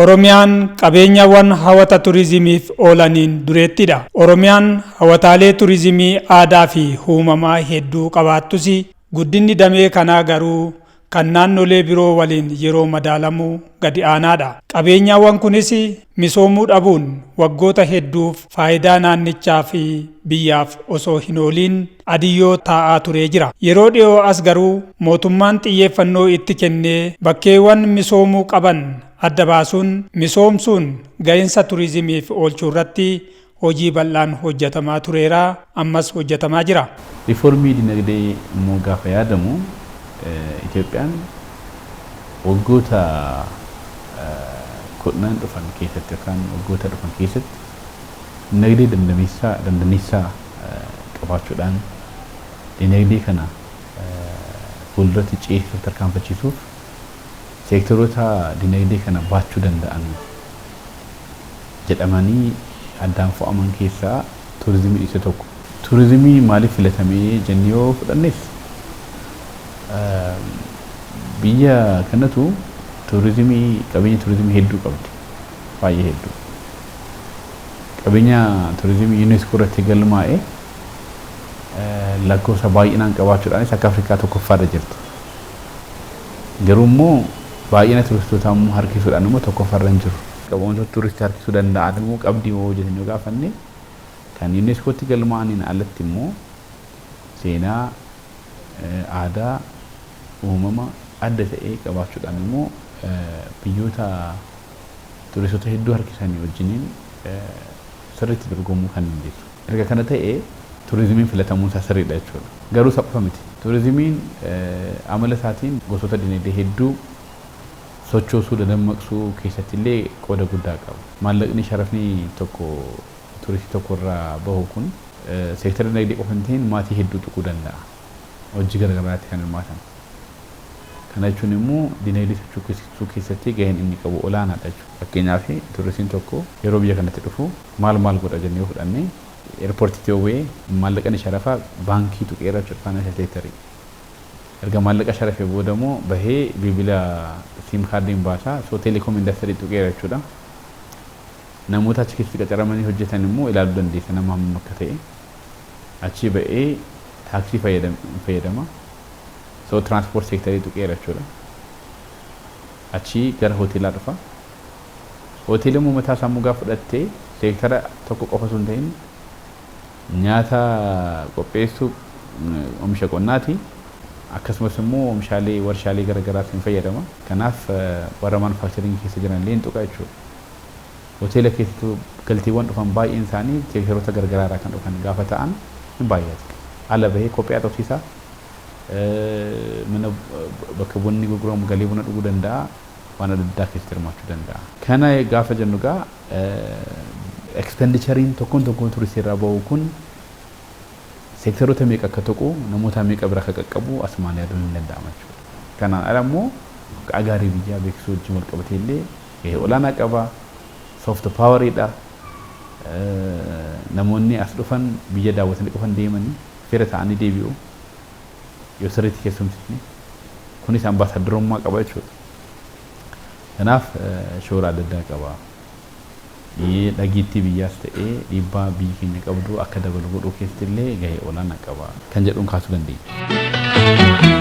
Oromiyaan qabeenyawwan hawwata turizimiif oolaniin dureettidha. Oromiyaan hawwataalee turizimii aadaa fi uumamaa hedduu qabaattus, guddinni damee kanaa garuu kan naannolee biroo waliin yeroo madaalamu gadi aanaadha. Qabeenyawwan kunis misoomuu dhabuun waggoota hedduuf faayidaa naannichaa fi biyyaaf osoo hin ooliin adiyyoo taa'aa turee jira. Yeroo dhiyoo as garuu mootummaan xiyyeeffannoo itti kennee bakkeewwan misoomuu qaban adda baasuun misoomsuun gahinsa turizimiif oolchuu irratti hojii bal'aan hojjetamaa tureera, ammas hojjetamaa jira. Riiformii dinagdee immoo gaafa yaadamu, Itoophiyaan waggoota 10 dhufan keessatti yookaan waggoota dhufan keessatti dinagdee damdaneessaa qabaachuudhaan dinagdee kana fuulduratti ceesisuuf, tarkaanfachiisuuf, seektoroota dinagdee kana baachuu danda'an jedhamanii addaan fo'aman keessaa turizimiin isa tokko. Turizimii maaliif filatamee jennee yoo fudhannes, biyya kanatu turizimii, qabeenya turizimii hedduu qabdi, baay'ee hedduu. Qabeenya turizimii UNESCO irratti galmaa'e lakkoofsa baay'inaan qabaachuudhaanis akka Afrikaa tokkoffaarra jirti. Garuu immoo baay'ina turistootaa immoo harkisuudhaan immoo tokkoffaarra hin jiru. Wantoota turistii harkisuu danda'an immoo qabdii moo jennee yoo gaafanne, kan UNESCOtti galmaa'aniin alatti immoo seenaa, aadaa, uumama adda ta'e qabaachuudhaan immoo biyyoota turistoota hedduu harkisanii wajjiniin sirriitti dorgomuu kan dandeessu. Erga kana ta'e, turizimiin filatamuun isaa sirriidha jechuudha. Garuu isa qofa miti. Turizimiin amala isaatiin gosoota dinagdee hedduu sochoosuu, dadammaqsuu keessatti illee qooda guddaa qaba. Maallaqni sharafni tokko turistii tokko irraa bahu kun seektara dinagdee qofa hin ta'in maatii hedduu tuquu danda'a. Hojii garaagaraatti kan hirmaatan. Kana jechuun immoo dinagdee sochoosuu keessatti gaheen inni qabu olaanaadha jechuudha. Fakkeenyaaf, turistiin tokko yeroo biyya kanatti dhufu maal maal godha jennee yoo fudhanne, eerpoortiitti yoo bu'ee maallaqa ni sharafa, baankii tuqeera jechuudha, financial sectorii. Erga maallaqa sharafee booda immoo bahee bilbila SIM kaardiin baasaa, so telecom industry tuqeera jechuudha. Namoota achi keessatti qacaramanii hojjetan immoo ilaaluu dandeessa, nama hammam akka ta'e. Achii ba'ee taaksii fayyadama. So transport sectorii tuqeera jechuudha. Achii gara hoteelaa dhufa. Hoteelli immoo mataa isaa mugaa fudhattee seektara tokko qofa osoo hin ta'in nyaata qopheessuu, oomisha qonnaati. Akkasumas immoo oomishaalee warshaalee garaagaraas hin fayyadama. Kanaaf warra manufacturingii keessa jiran illee hin tuqa jechuudha. Hoteela keessattuu galteewwan dhufan baay'een isaanii seektaroota garaagaraa irraa kan dhufan gaafa ta'an hin baay'atu. Ala bahee kophee haxoofsiisa. Mana bakka bunni gurguramu galee buna dhuguu danda'a. Waan adda addaa keessatti hirmaachuu danda'a. Kana gaafa jennu egaa, expenditureiin tokkoon tokkoon turistii irraa bahu kun seektaroota meeqa akka tuqu, namoota meeqa bira akka qaqqabu asumaan yaaduun hin danda'ama jechuudha. Kanaan ala immoo maqaa gaarii biyyaa beeksisuu wajjin wal qabatee illee gahee olaanaa qaba. Soft poweriidha. Namoonni as dhufan biyya daawwatanii qofan deemanii fira ta'anii deebi'u yoo sirriitti keessumsisne. Kunis ambaasaaddarummaa qaba jechuudha. Kanaaf shoora adda addaa qaba. Dhageettii biyyaas ta'ee dhiibbaa biyyi keenya qabdu akka dabalu godhuu keessatti illee gahee olaanaa qaba kan jedhuun kaasuu dandeenya.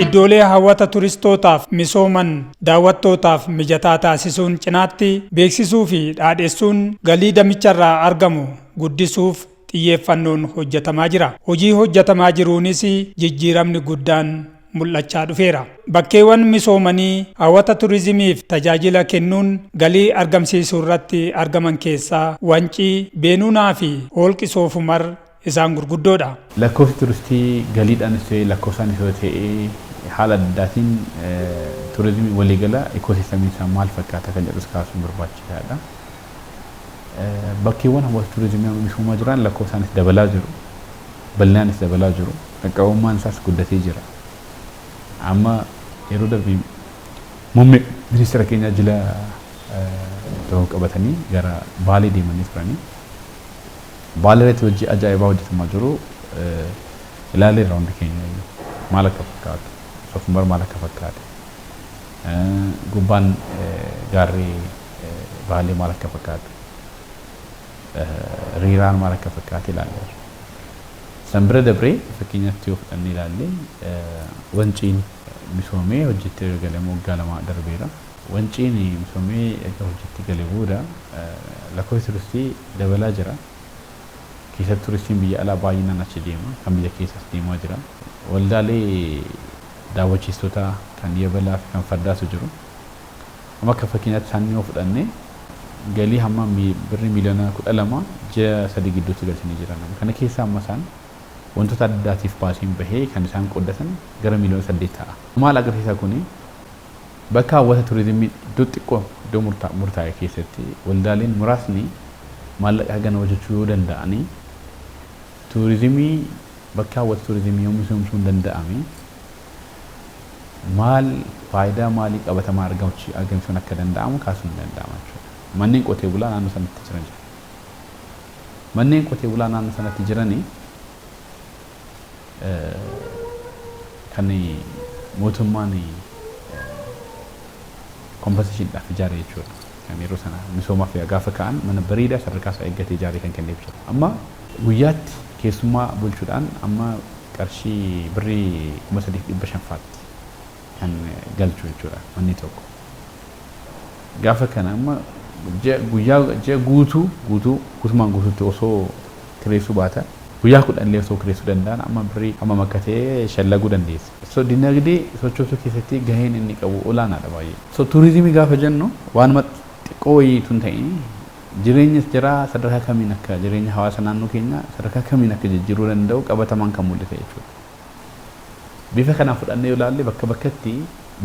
Iddoolee hawwata turistootaaf misooman daawwattootaaf mijataa taasisuun cinaatti beeksisuu fi dhaadhessuun galii damicharraa argamu guddisuuf xiyyeeffannoon hojjetamaa jira. Hojii hojjetamaa jiruunis jijjiiramni guddaan mul'achaa dhufeera. Bakkeewwan misoomanii hawwata turizimiif tajaajila kennuun galii argamsiisuu irratti argaman keessaa Wancii, Beenuunaa fi Holqi Soofumar isaan gurguddoodha. Lakkoofsi turistii galiidhaanis ta'e, lakkoofsaanis yoo ta'e, haala adda addaatiin turizimii waliigala ecosystemiin isaa maal fakkaata kan jedhus kaasuun barbaachisaadha. Bakkeewwan hawwata turizimii misoomaa jiran lakkoofsaanis dabalaa jiru. Bal'inaanis dabalaa jiru. Qaqqabummaan isaas guddatee jira. Amma yeroo darbe muummee ministeera keenyaa jila tokko qabatanii gara Baalee deemanii turanii. Baalee irratti hojii ajaa'ibaa hojjetamaa jiru ilaaleerra hundi keenya iyyuu maal akka fakkaatu, Soofumar maal akka fakkaate, gubbaan gaarri Baalee maal akka fakkaatu, Riiraan maal akka fakkaate ilaaleerra. San bira dabree fakkeenyaatti yoo fudhannee ilaalle, Wanciin misoomee hojjettee galee waggaa 2 darbeera. Wanciin misoomee erga hojjettee galee booda lakkoofsi turistii dabalaa jira. Keessatti turistiin biyya alaa baay'inaan achi deema, kan biyya keessas deemaa jira. Waldaalee daawwachiistota kan yabalaa fi kan fardaatu jiru. Amma akka fakkeenyaatti isaan yoo fudhanne, galii hamma birrii miiliyoona 12 ji'a 3 gidduutti galchanii jiran. Kana keessaa amma isaan wantoota adda addaatiif baasiin bahee kan isaan qooddatan gara miiliyoona 8 ta'a. Maal agarsiisa kuni? Bakka hawwata turizimii iddoo xiqqoo, iddoo murtaa'e keessatti waldaaleen muraasni maallaqa hagana hojjechuu yoo danda'anii, turizimii bakka hawwata turizimii yoo misoomsuun danda'ame, maal faayidaa maalii qabatamaa argamsiisuun akka danda'amu kaasuun ni danda'ama jechuudha. Manneen qotee bulaa naannoo sanatti jiran jira. Manneen qotee bulaa naannoo sanatti jiranii kan mootummaan compensationiidhaaf ijaare jechuudha. Kan yeroo sana misoomaaf gaafa ka'an mana bareedaa sadarkaa isaa eeggatee ijaaree kan kenneef jira. Amma guyyaatti keessummaa bulchuudhaan amma qarshii birrii 3,500 faatti kan galchu jechuudha manni tokko. Gaafa kana amma guyyaa ji'a guutuu guutuu guutumaan guutuutti osoo kireessuu baatan, guyyaa 10 illee osoo kireessuu danda'an, amma birrii hammam akka ta'e shallaguu dandeessa. So dinagdee sochoosuu keessatti gaheen inni qabu olaanaadha baay'ee. So turizimii gaafa jennu waanuma xiqqoo wayiitu hin ta'in, jireenya jiraa sadarkaa kamiin akka jireenya hawaasa naannoo keenyaa sadarkaa kamiin akka jijjiiruu danda'u qabatamaan kan mul'ise jechuudha. Bifa kanaan fudhannee yoo ilaalle, bakka bakkatti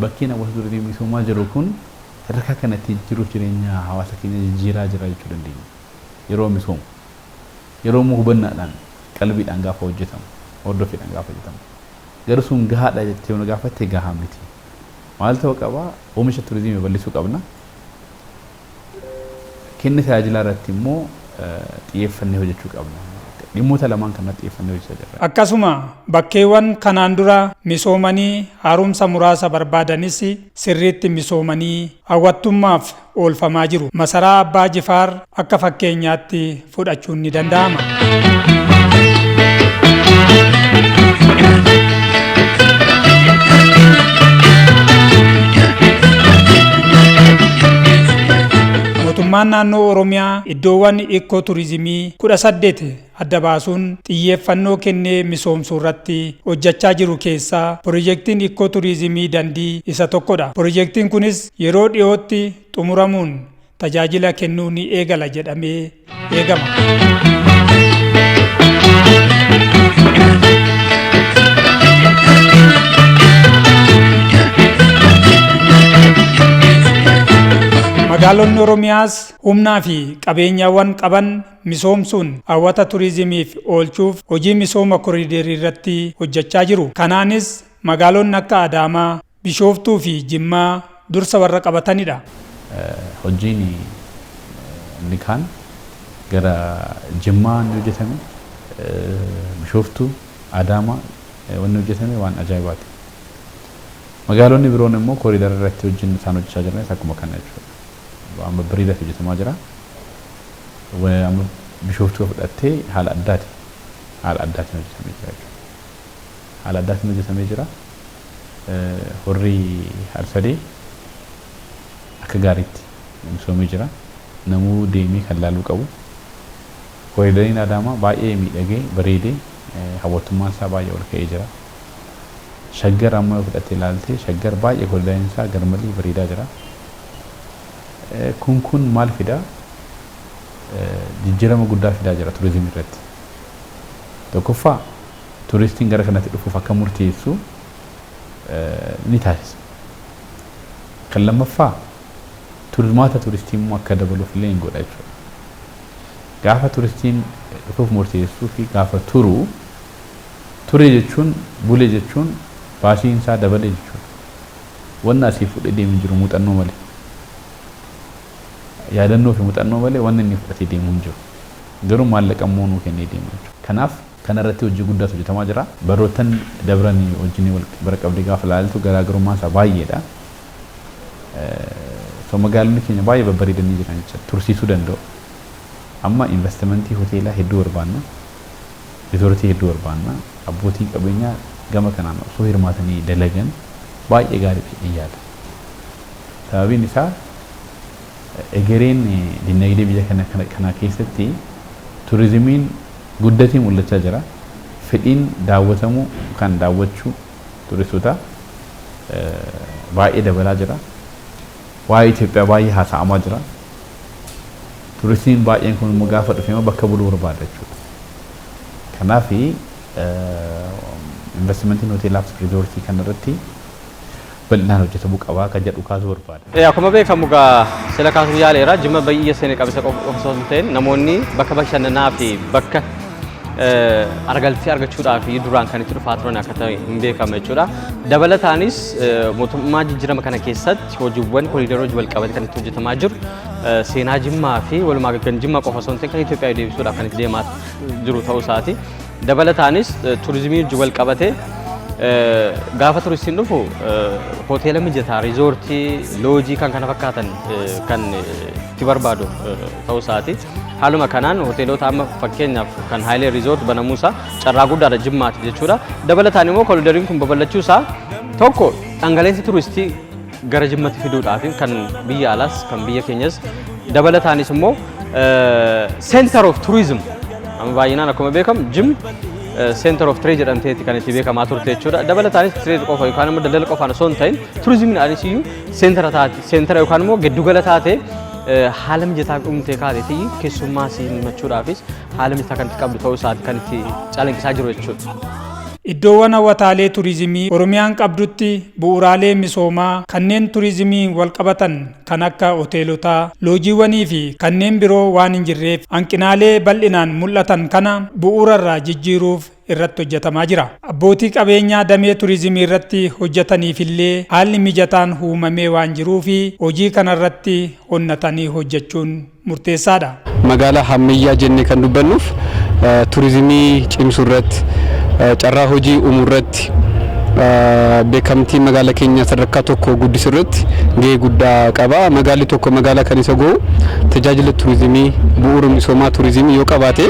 bakkeen hawwata turizimii misoomaa jiru kun sadarkaa kanatti jiruuf jireenya hawaasa keenya jijjiiraa jira jechuu dandeenya. Yeroo misoomu. Yeroo immoo hubannaadhaan, qalbiidhaan gaafa hojjetamu, hordoffiidhaan gaafa hojjetamu. Garuu sun gahaadha jettee yoo na gaafatte, gahaa miti. Maal ta'uu qaba? Oomisha turizimii babal'isuu qabna. Kenna tajaajilaa irratti immoo xiyyeeffannee hojjechuu qabna. Dhimmoota lamaan kanatti xiyyeeffannee hojjechaa jirra. Akkasuma bakkeewwan kanaan dura misoomanii haaromsa muraasa barbaadanis sirriitti misoomanii hawwattummaaf oolfamaa jiru. Masaraa Abbaa Jifaar akka fakkeenyaatti fudhachuun ni danda'ama. Mootummaan naannoo Oromiyaa iddoowwan ikkoo turizimii 18 adda baasuun xiyyeeffannoo kennee misoomsuu irratti hojjechaa jiru keessaa pirojektiin ikkoo turizimii Dandii isa tokkodha. Pirojektiin kunis yeroo dhiyootti xumuramuun tajaajila kennuu ni eegala jedhamee eegama. Magaalonni Oromiyaas humnaa fi qabeenyawwan qaban misoomsuun hawwata turizimiif oolchuuf hojii misooma koriidarii irratti hojjechaa jiru. Kanaanis magaalonni akka Adaamaa, Bishooftuu fi Jimmaa dursa warra qabatanidha. Hojiin inni kaan gara Jimmaa inni hojjetame, Bishooftuu, Adaamaa wanni hojjetame waan ajaa'ibaati. Magaalonni biroon immoo kooriidara irratti hojiin isaan hojjechaa jiranis akkuma kana jechuudha. Waan babbareedaatu hojjetamaa jira. Amma Bishooftuu fudhattee haala addaati. Haala addaatiin hojjetamee jira jechuudha. Haala addaatiin hojjetamee jira. Horri Harsadee akka gaariitti misoomee jira. Namuu deemee kan laaluu qabu. Kooriidariin Adaamaa baay'ee miidhagee bareedee hawwattummaan isaa baay'ee ol ka'ee jira. Shaggar amma yoo fudhattee ilaalte, Shaggar baay'ee kooriidariin isaa garmalee bareedaa jira. Kun maal fidaa? Jijjiirama guddaa fidaa jira turizimii irratti. Tokkoffaa, turistiin gara kanatti dhufuuf akka murteessu ni taasisa. Kan lammaffaa, turmaata turistii immoo akka dabaluuf illee ni godha jechuudha. Gaafa turistiin dhufuuf murteessuu fi gaafa turu, ture jechuun, bule jechuun, baasiin isaa dabale jechuudha. Wanna asii fuudhee deemu jiru muuxannoo malee. Yaadannoo fi muuxannoo malee wanni inni fudhatee deemu hin jiru. Garuu maallaqa immoo nuu kennee deema jechuudha. Kanaaf kanarratti hojii guddaatu hojjetamaa jira. Baroottan dabranii wajjin wal bira qabdee gaafa ilaaltu garaagarummaan isaa baay'eedha. So magaalonni keenya baay'ee babbareedanii jiran jechuudha. Tursiisuu danda'u. Amma investimentii hoteelaa hedduu barbaanna. Riizoortii hedduu barbaanna. Abbootiin qabeenyaa gama kanaan osoo hirmaatanii dalagan baay'ee gaarii jedhee yaada. Sababiin isaa egereen dinagdee biyya kana keessatti turizimiin guddatee mul'achaa jira. Fedhiin daawwatamuu kan daawwachuu turistoota baay'ee dabalaa jira. Waa'ee Itoophiyaa baay'ee haasa'amaa jira. Turistiin baay'een kun immoo gaafa dhufe bakka buluu barbaada jechuudha. Kanaaf investimentiin hoteelaaf riizoortii kanarratti bal'inaan hojjetamuu qabaa kan jedhu kaasuu barbaada. Akkuma beekamu egaa sila kaasuu yaaleera, Jimma baay'ee seena qabeessa qofa osoo hin ta'in namoonni bakka bashannanaa fi bakka argaltii argachuudhaaf duraan kan itti dhufaa turan akka ta'e hin beekama jechuudha. Dabalataanis mootummaa jijjiirama kana keessatti hojiiwwan koriidarii hojii wal qabate kan itti hojjetamaa jiru seenaa Jimmaa fi walumaa galatti Jimmaa qofa osoo hin ta'in kan Itoophiyaa deebisuudhaaf kan itti deemaa jiru ta'uu isaati. Dabalataanis turizimii hojii wal qabate gaafa turistiin dhufu hoteela mijataa, riizoortii, loojii kan kana fakkaatan kan itti barbaadu ta'uu isaati. Haaluma kanaan hoteelota amma fakkeenyaaf kan Haayilee Riizoort banamuusaa carraa guddaadha Jimmaati jechuudha. Dabalataan immoo koridariin kun babal'achuusaa tokko dhangala'insi turistii gara Jimmatti fiduudhaaf kan biyya alaas kan biyya keenyas, dabalataanis immoo center of tourism, amma baay'inaan akkuma beekamu Jimma center of trade jedhamteeti kan itti beekamaa turte jechuudha. Dabalataanis trade qofa yookaan immoo daldala qofaan osoo hin ta'in turizimiidhaanis iyyuu seentara taate, seentara yookaan immoo giddugala taate, haala mijataa uumtee kaateetii keessummaa simachuudhaafis haala mijataa kan itti qabdu ta'uu isaati kan itti calanqisaa jiru jechuudha. Iddoowwan hawwataalee turizimii Oromiyaan qabdutti bu'uuraalee misoomaa kanneen turizimii wal qabatan kan akka hoteelotaa, loojiiwwanii fi kanneen biroo waan hin jirreef hanqinaalee bal'inaan mul'atan kana bu'uurarraa jijjiiruuf irratti hojjetamaa jira. Abbootii qabeenyaa damee turizimii irratti hojjetaniifillee haalli mijataan uumamee waan jiruuf hojii kanarratti honnatanii hojjechuun murteessaadha. Magaalaa ammayyaa jennee kan dubbannuuf turizimii cimsuu irratti, carraa hojii uumuu irratti, beekamtii magaalaa keenya sadarkaa tokko guddisuu irratti gahee guddaa qaba. Magaalli tokko magaalaa kan isa gahu tajaajila turizimii, bu'uura misoomaa turizimii yoo qabaate.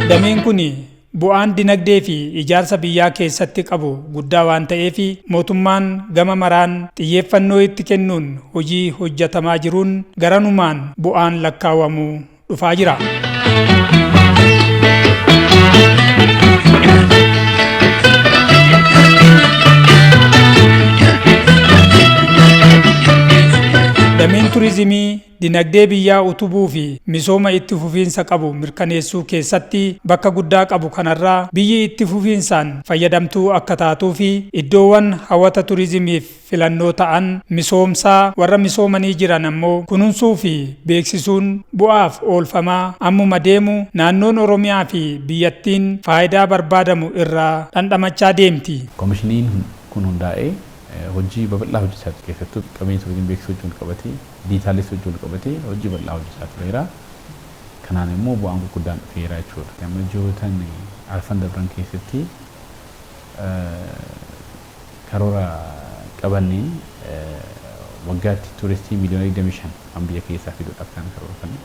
Dameen kun bu'aan dinagdee fi ijaarsa biyyaa keessatti qabu guddaa waan ta'eef mootummaan gama maraan xiyyeeffannoo itti kennuun hojii hojjetamaa jiruun garanumaan bu'aan lakkaawwamu dhufaa jira. Dameen turizimii dinagdee biyyaa utubuu fi misooma itti fufiinsa qabu mirkaneessuu keessatti bakka guddaa qabu kanarraa biyyi itti fufiinsaan fayyadamtuu akka taatuu fi iddoowwan hawwata turizimiif filannoo ta'an misoomsaa, warra misoomanii jiran ammoo kunuunsuu fi beeksisuun bu'aaf oolfamaa ammuma deemu naannoon Oromiyaa fi biyyattiin faayidaa barbaadamu irraa dhandhamachaa deemti. Koomishiniin kun hundaa'ee hojii babal'aa hojjechaa ture, keessattuu qabeenya turizimii beeksisuu wajjin qabatee, diijitaalessuu wajjin qabatee hojii bal'aa hojjechaa tureera. Kanaan immoo bu'aan gurguddaan dhufeera jechuudha. Amma ji'ootan arfan dabran keessatti karoora qabanneen waggaatti turistii miliyoona 25 kan biyya keessaa fiduudhaaf kan karoorfanne.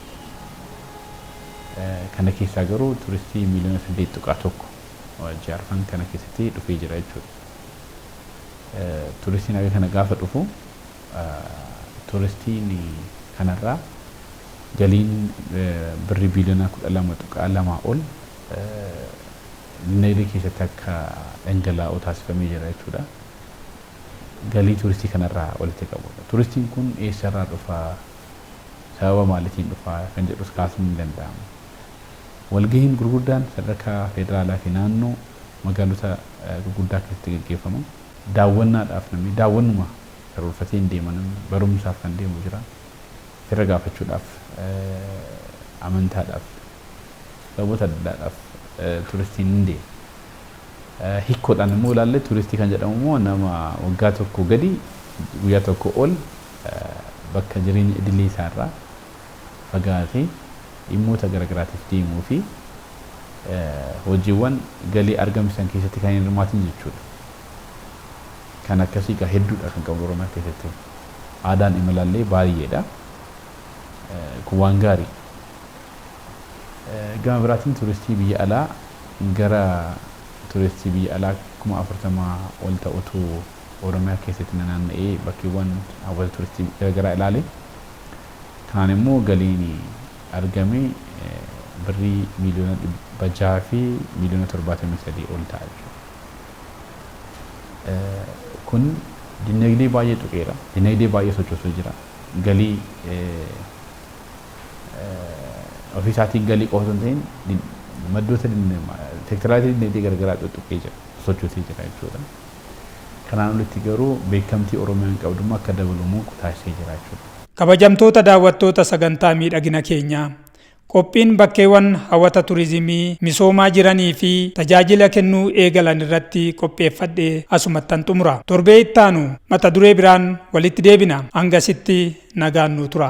Kana keessaa garuu turistii miliyoona 8.1 ji'a arfan kana keessatti dhufee jira jechuudha. Turistiin haga kana gaafa dhufu turistiin kanarraa galiin birrii biiliyoona 12.2 ol dinagdee keessatti akka dhangala'u taasifamee jira jechuudha. Galii turistii kanarraa walitti qabudha. Turistiin kun eessarraa dhufaa? Sababa maaliitiin dhufaa? Kan jedhus kaasuun ni danda'ama. Walgahiin gurguddaan sadarkaa federaalaa fi naannoo magaalota gurguddaa keessatti gaggeeffamu. Daawwannaadhaaf namni daawwannuma karoorfatee hin deema, namni barumsaaf kan deemu jira. Fira gaafachuudhaaf, amantaadhaaf, sababoota adda addaadhaaf turistiin ni deema. Hiikkoodhaan immoo ilaalle, turistii kan jedhamu immoo nama waggaa tokko gadi guyyaa tokko ol bakka jireenya idilee isaarraa fagaatee dhimmoota garaagaraatiif deemuu fi hojiiwwan galii argamsiisan keessatti kan hin hirmaatin jechuudha. Kan akkasii egaa hedduudha kan qabu Oromiyaa keessatti. Aadaan imalallee baay'eedha. Kun waan gaarii. Gama biraatiin turistii biyya alaa, gara turistii biyya alaa 40,000 ol ta'utu Oromiyaa keessatti naanna'ee bakkeewwan hawwata turistii garaagaraa ilaale. Kanaan immoo galiin argame birrii 673,000,000 ol ta'a jechuudha. Kun dinagdee baay'ee tuqeera. Dinagdee baay'ee sochoosuu jira. Galii ofii isaatiin galii qofa osoo hin ta'in maddoota seektaraatii dinagdee garaagaraa tuttuqee jira, sochoosee jira jechuudha. Kanaan olitti garuu beekamtii Oromiyaan qabdu akka dabalu immoo taasisee jira jechuudha. Kabajamtoota daawwattoota sagantaa miidhagina keenyaa, qophiin bakkeewwan hawwata turizimii misoomaa jiranii fi tajaajila kennuu eegalan irratti qopheeffadhe asumattan xumura. Torbee ittaanu mata duree biraan walitti deebina. Hangasitti nagaan nu tura.